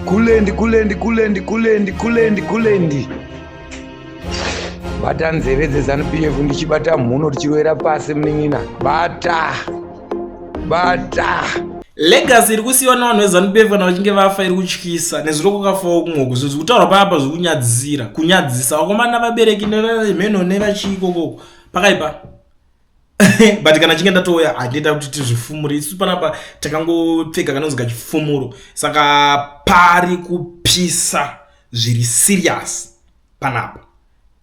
Kulendi, kulendi, kulendi, kulendi, kulendi, kulendi. Bata nzeve dzeZanu PF ndichibata mhuno tichirovera pasi munin'ina. Bata. Bata. Legacy iri kusiyiwa nevanhu veZanu PF kana vachinge vafa iri kutyisa. Nezuro kwakafawo kumwe uku. Zvinhu zviri kutaurwa paya zvikunyadzisira. Kunyadzisa vakomana vabereki nevamheno nevachii ikokoko. Pakaipa. But kana chinge ndatouya handida kuti tizvifumure. Isu panapa takangopfeka kanonzi kachifumuro. Saka pari kupisa zviri serious panapa.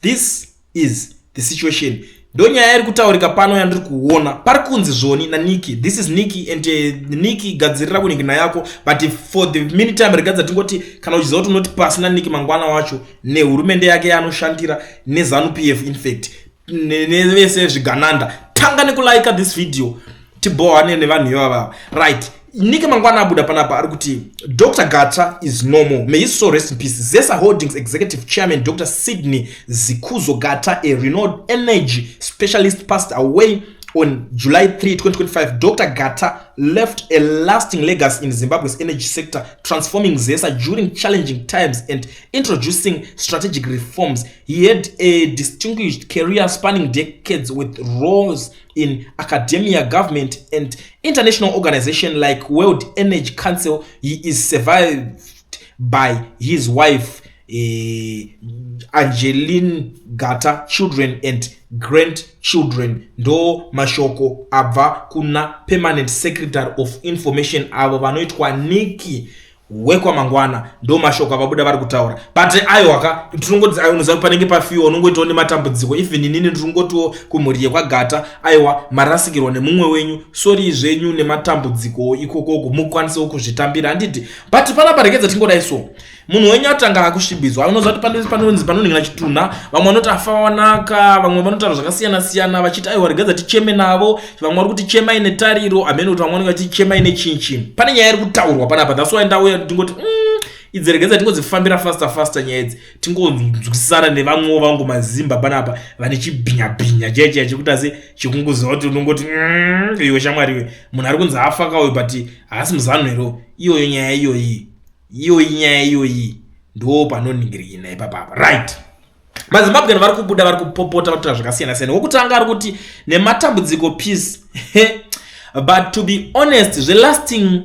This is the situation. Ndonyaya iri kutaurika pano yandiri kuona. Pari kunzi zvoni naNiki. This is Niki and Niki, gadzirira kuningina yako, but for the meantime regadza tingoti kana uchiziva kuti unoti pasi naNiki Mangwana wacho nehurumende yake yaanoshandira neZanu PF, infact nevese zvigananda, tanga nekulika this video tibhohane nevanhu ivava. Right, Niki Mangwana abuda panapa ari kuti Dr Gata is no more. May his soul rest in peace. ZESA Holdings executive chairman Dr Sydney Zikuzo Gata, a renowned energy specialist, passed away on July 3, 2025. Dr Gata left a lasting legacy in Zimbabwe's energy sector, transforming ZESA during challenging times and introducing strategic reforms. He had a distinguished career spanning decades with roles in academia, government and international organization like World Energy Council. He is survived by his wife, Angeline Gata, children and grandchildren. Ndo mashoko abva kuna permanent secretary of information avo vanoitwa Niki wekwaMangwana. Ndo mashoko avabuda vari kutaura, but aiwaka tinongoti unoziva panenge pafiwa unongoitawo nematambudziko. Even inini ndiringotiwo kumhuri yekwaGata, aiwa, marasikirwa nemumwe wenyu, sorry zvenyu nematambudziko ikokoko, mukwanisewo kuzvitambira, handiti? But panapa rekedza tingodai so munhu wenyu atanga akusvibidzwa. Unoziva kuti panonzi panonhingira chitunha, vamwe vanoti afa wanaka, vamwe vanotaura zvakasiyana siyana vachiti aiwa, regadza ticheme navo. Vamwe vari kuti chemai netariro, hamene kuti vamwe vanenge vachiti chemai nechinchi. Pane nyaya iri kutaurwa panapa. That's why ndauya ndingoti idzi regedza tingodzifambira faster faster nyaya idzi, tingonzwisisana nevamwewo vangu mazimba panapa vane chibhinyabhinya chaiya chaiya chekuti asi chekungoziva kuti unongoti iwe shamwariwe, munhu ari kunzi afa kauyo, but haasi muZanu here? Iyoyo nyaya iyoyi, iyoyi nyaya iyoyi ndo panoningirina ipapapa. Right, maZimbabwean vari kubuda, vari kupopota, vari zvakasiyana siyana. Wokutanga ari kuti nematambudziko peace, but to be honest, zvelasting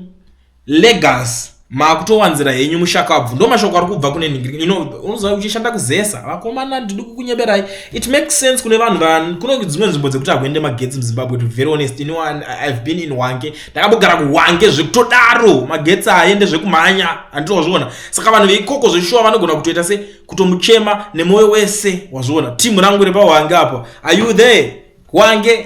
legacy makutowanzira henyu mushakabvu. Ndo mashoko ari kubva kune nhingiri. Unoziva uchishanda kuZESA, vakomana, ndidi kukunyeberai, it makes sense kune vanhu. Kuno dzimwe nzvimbo dzekuti hakuende magetsi muZimbabwe. To very honest, I've been in Hwange, ndakambogara kuHwange zvekutodaro, magetsi aende zvekumhanya, handitowazviona. Saka vanhu veikoko zveshuwa vanogona kutoita se kutomuchema nemwoyo wese, wazviona. Timu rangu repaHwange apo, are you there, Hwange?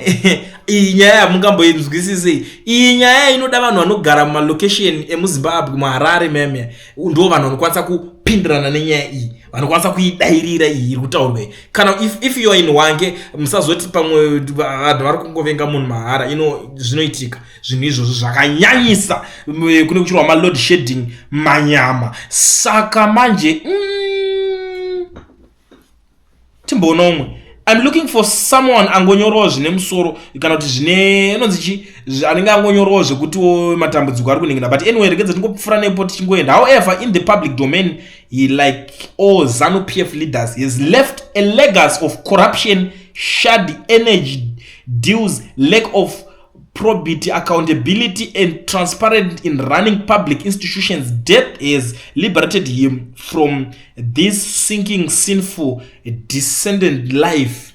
Iyi nyaya yamungamboinzwisisei. Iyi nyaya inoda vanhu vanogara mumalocation emuZimbabwe, muHarare meme. Ndo vanhu vanokwanisa kupindirana nenyaya iyi, vanokwanisa kuidairira iyi iri kutaurwa. Kana if you are in Hwange, musazoti pamwe vanhu vari kungovenga munhu mahara. Ino zvinoitika zvinhu izvozvo zvakanyanyisa kune kuchirwa maload shedding manyama. Saka manje timboona umwe. I'm looking for someone angonyorawo zvine musoro kana kuti zvine inonzi chi anenge angonyorawo zvekutiwo matambudziko ari kuningina. But anyway, regedza tingopfuura nepo tichingoenda. However, in the public domain, he, like all ZANU PF leaders, has left a legacy of corruption, shady energy deals, lack of probity, accountability and transparent in running public institutions. Death has liberated him from this sinking, sinful, descendant life.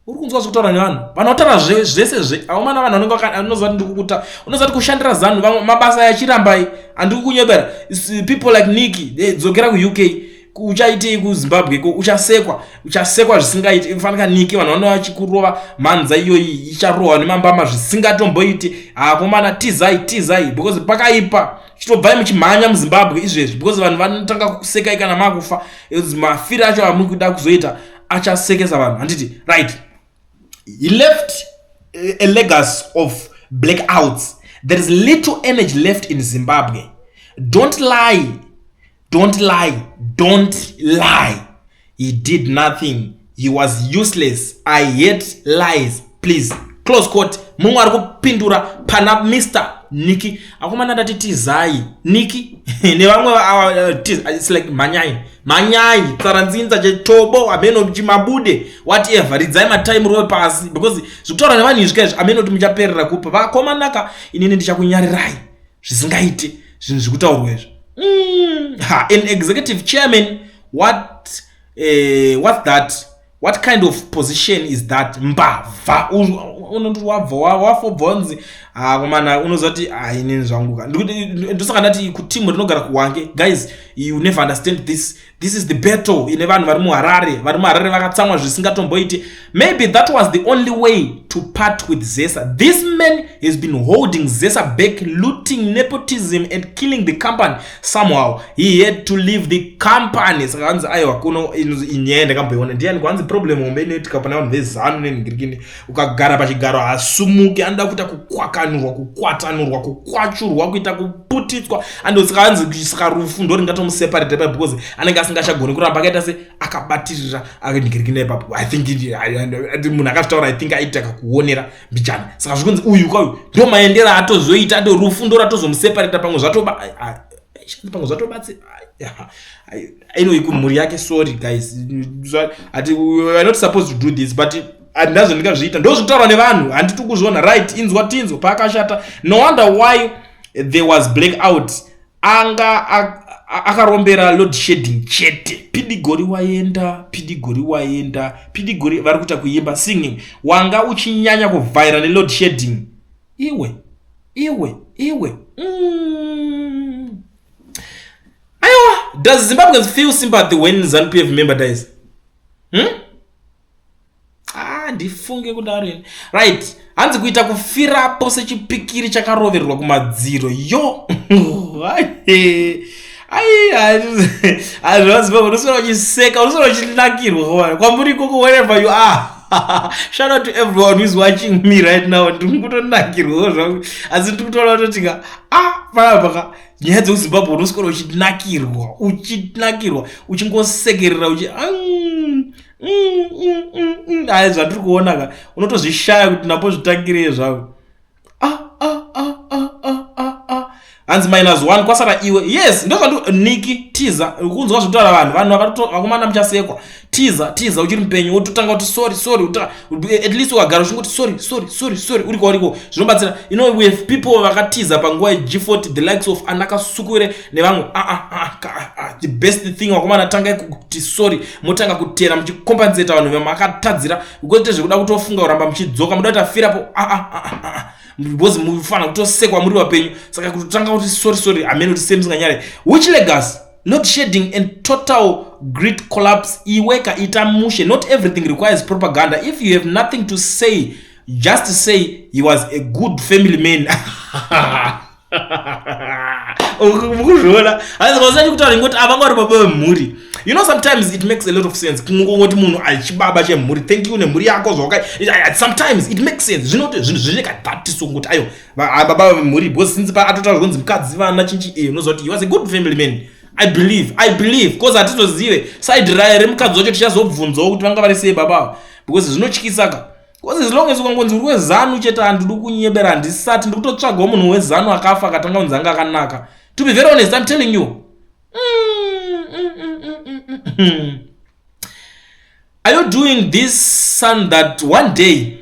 Uri kunzwa zvekutaura nevanhu vanotaura zvese zve aumana. Vanhu vanenge vanoziva kuti ndikukuta, unoziva kuti kushandira ZANU vamwe mabasa yachirambai, handiri kunyebera. People like Niki, dzokera kuUK. Uchaitei kuZimbabwe ko? Uchasekwa, uchasekwa zvisingaiti. Fanika Niki, vanhu vanova vachikurova mhanza iyoyi icharohwa nemambama zvisingatomboiti. Akomana, tizai, tizai, because pakaipa. Chitobvai muchimhanya muZimbabwe izvezvi, because vanhu vanotanga kusekai kana makufa. Mafiro acho amuri kuda kuzoita achasekesa vanhu, handiti? Right, he left a legacy of blackouts. There is little energy left in Zimbabwe. Don't lie, don't lie, don't lie. He did nothing. He was useless. I hate lies, please. Close quote. Mumwe ari kupindura pana Mr. Niki akomana ndati tizai Niki nevamwe it's like mhanyai mhanyai tsaranzinza chetobo hameno chimabude whatever, ridzai matime rove pasi because zvikutaura nevanhu izvi kaizvi hameno kuti muchaperera kupa. Vakomanaka, inini ndichakunyarirai zvisingaite zvinhu zvikutaurwa izvi. Ha, an executive chairman, what that, what kind of position is that? Mbavha, unoti wabva wafobva wanzi akomana, unoziva kuti ainini zvangu. Ndosaka ndati kutimu rinogara kuHwange, guys, you never understand this. This is the battle ine vanhu vari muHarare, vari muHarare vakatsamwa zvisingatomboiti. Maybe that was the only way to part with ZESA. This man has been holding ZESA back, looting, nepotism and killing the company. Somehow he had to leave the company. Saka hanzi aiwa, kuno inyaya ndakamboiona ndiani, kwanzi problem hombe inoitika pane vanhu veZANU nenhingirikini, ukagara pachigaro hasumuki, anoda kuita kukwakanurwa, kukwatanurwa, kukwachurwa, kuita kuputitswa. Andosaka hanzi saka rufu ndo ringatomuseparate pa because anenge asingachagoni kuramba akaita se akabatirira akanhingirikini ipapo. I think munhu akazvitaura, I think aita kakuonera mbijana. Saka zvikunzi uyu kauyu ndo maendero atozoita, ndo rufu ndo ratozomuseparata. Pamwe zvatoba, pamwe zvatobatsi. Anyway, kumhuri yake, sorry guys, ati we are not supposed to do this, but handazvo ndingazviita, ndo zvitaurwa nevanhu, handiti kuzviona. Right, inzwa tinzwa paakashata. No wonder why there was black out, anga akarombera load shedding chete. Pidigori waenda, pidigori waenda, pidigori vari kuita kuimba singing, wanga uchinyanya kuvhaira neload shedding. Iwe iwe iwe. Aiwa, does Zimbabweans feel sympathy when ZANU PF member dies? Ah, ndifunge kudaro ini. Right, hanzi kuita kufirapo sechipikiri chakarovererwa kumadziro. Yo, ai, hazvivazimbabwe, unoswera uchiseka, unoswera uchinakirwa kwamuri ikoko, wherever you are. Shout out to everyone who is watching me right now. Ndiri kutonakirwawo zvangu, asi ndiri kutoona kutotinga, ah, panapa ka nyaya dzekuZimbabwe, unoswera uchinakirwa, uchinakirwa, uchingosekerera uchi ai, zvandiri kuona ka, unotozvishaya kuti ndambozvitangirei zvangu. Ah, ah, ah, ah, ah, ah, ah. Hanzi minus one kwasara iwe. Yes, ndozvandi Niki tiza kunzwa zvekutaura vanhu, vanhu vakomana muchasekwa. Tiza, tiza uchiri mupenyu, wototanga kuti sorry, sorry. At least ukagara uchingoti sorry, sorry, sorry, sorry, uriko uriko, zvinobatsira. You know, we have people vakatiza panguva yeG40, the likes of anakasukure nevamwe. Ah, ah, ah, the best thing, vakomana, tangai kuti sorry, motanga kutera muchicompensata vanhu vamakatadzira, kwete zvekuda kutofunga kuramba muchidzoka muda kuti afirapo, because mufanira kutosekwa muri vapenyu. Saka kutotanga kuti sorry, sorry, hamene kuti semusinganyare. Which legacy? Load shedding and total grid collapse. Iweka ita mushe. Not everything requires propaganda. If you have nothing to say, just say he was a good family man. Mukuzviona, hanzi kutaura ingoti avanga vari baba vemhuri. You know, sometimes it makes a lot of sense kungoti munhu achibaba chemhuri, thank you nemhuri yako zvawaka. Sometimes it makes sense, zvinoti zvinhu zvinekadhatiso kuti ayo baba vemhuri, because since atotaura kunzi mukadzi, vana, chinchi, e unoziva kuti he was a good family man. I believe, I believe, because hatitozive side rayo remukadzi wacho, tichazobvunzawo kuti vanga vari sei baba, because zvinotyisaka, because as long as ukangonzi uri weZANU chete, handidi kunyebera, handisati ndikutotsvagawo munhu weZANU akafa akatanga kunzi anga akanaka. To be very honest, I'm telling you. Are you doing this son that one day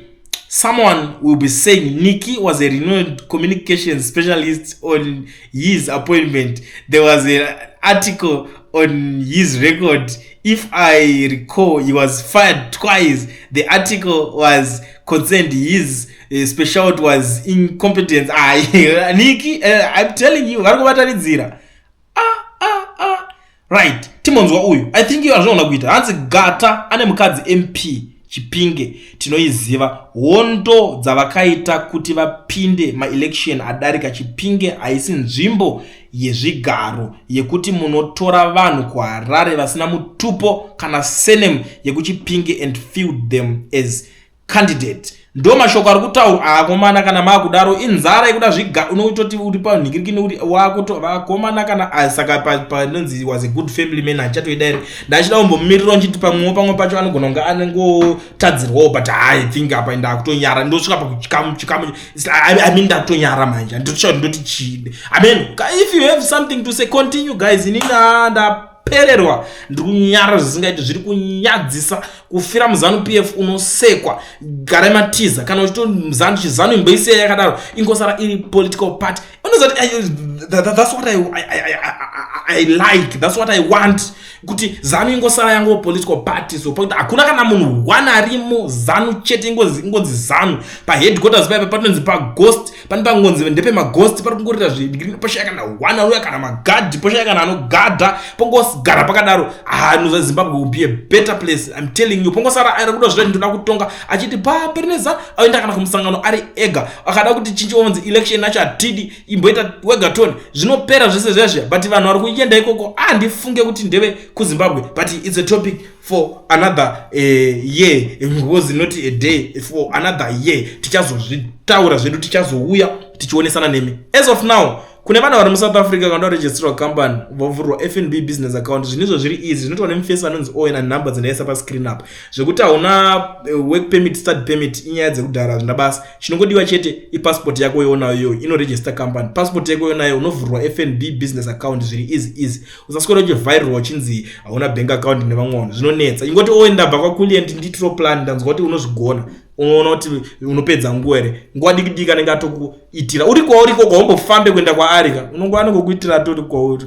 someone will be saying Nikki was a renowned communication specialist? On his appointment there was an article on his record. If I recall, he was fired twice. The article was concerned his specialty was incompetence. Ah, Nikki, I'm telling you, vari kubatanidzira. Ah, ah, ah. Right, timonzwa uyu. I think iyo azvinoona kuita. Hanzi Gata ane mukadzi MP Chipinge, tinoiziva hondo dzavakaita kuti vapinde maelection adarika. Chipinge haisi nzvimbo yezvigaro yekuti munotora vanhu kuHarare vasina mutupo kana surname yekuChipinge and field them as candidate. Ndo mashoko ari kutaurwa akomana. Kana maakudaro, inzara yekuda zviga. Unototi uri panhingirikini, uri wakuto vakomana kana saka panonzi was a good family man. Handichatoida here, ndachida kumbomumirira nchiti pamwewo, pamwe pacho anogona kunge anengotadzirwawo, but I think apa ndakutonyara. Ndosvika pakuchikamu chikamu, I mean, ndakutonyara manje, handitotsva ndoti chii. I mean, if you have something to say, continue, guys. Inini ndapererwa, ndiri kunyara zvisingaiti, zviri kunyadzisa kufira muZANU PF. Unosekwa, garai matiza. Kana uchitozanu chiZANU, imboisiya yakadaro, ingosara iri political party. Unozati that's what I like, that's what I want, kuti ZANU ingosara yango political party. So pakuti hakuna kana munhu one arimo, ZANU chete, ingonzi ZANU. Paheadquarters paipa patonzi paghost, pane pangonzi ndepemaghost, pari kungorira zvi, poshaya kana one anouya, kana magadhi poshaya, kana anogadha, pongogara pakadaro. Ah, Zimbabwe will be a better place, I'm telling you. Pongosara ari kuda zvida, ndoda kutonga, achiti pamberi neZANU, aenda kana kumusangano ari ega, akada kuti chinchi, onzi election acho hatidi, imboita wega toni, zvinopera zvese zvezve. But vanhu vari kuenda ikoko, handifunge kuti ndeve kuZimbabwe. But it's a topic for another year, was not a day, for another year. Tichazozvitaura zvedu, tichazouya tichionesana nemi. As of now, kune vana vari muSouth Africa, kana varegisterwa company, vavhurwa FNB business account, zvinhu izvo zviri easy, zvinoitwa nemufesi anonzi Owen and number dzinoisa pascreen up. Zvekuti hauna work permit, study permit, inyaya dzekudhara, hazvina basa. Chinongodiwa chete ipassport yako yonayo iyoyo inoregister company. Passport yako yonayo, unovhurwa FNB business account, zviri easy easy. Usaswera uchivhairirwa uchinzi hauna bank account nevamwe vanhu, zvinonetsa. Ingoti, "Owen, ndabva kwaClient, nditiro plan, ndanzwa kuti unozvigona." Unoona kuti unopedza nguva here? Nguva diki diki anenge atokuitira. Uri kwauri koko, haumbofambe kuenda kwaari ka, unongo anongokuitira atori kwauri.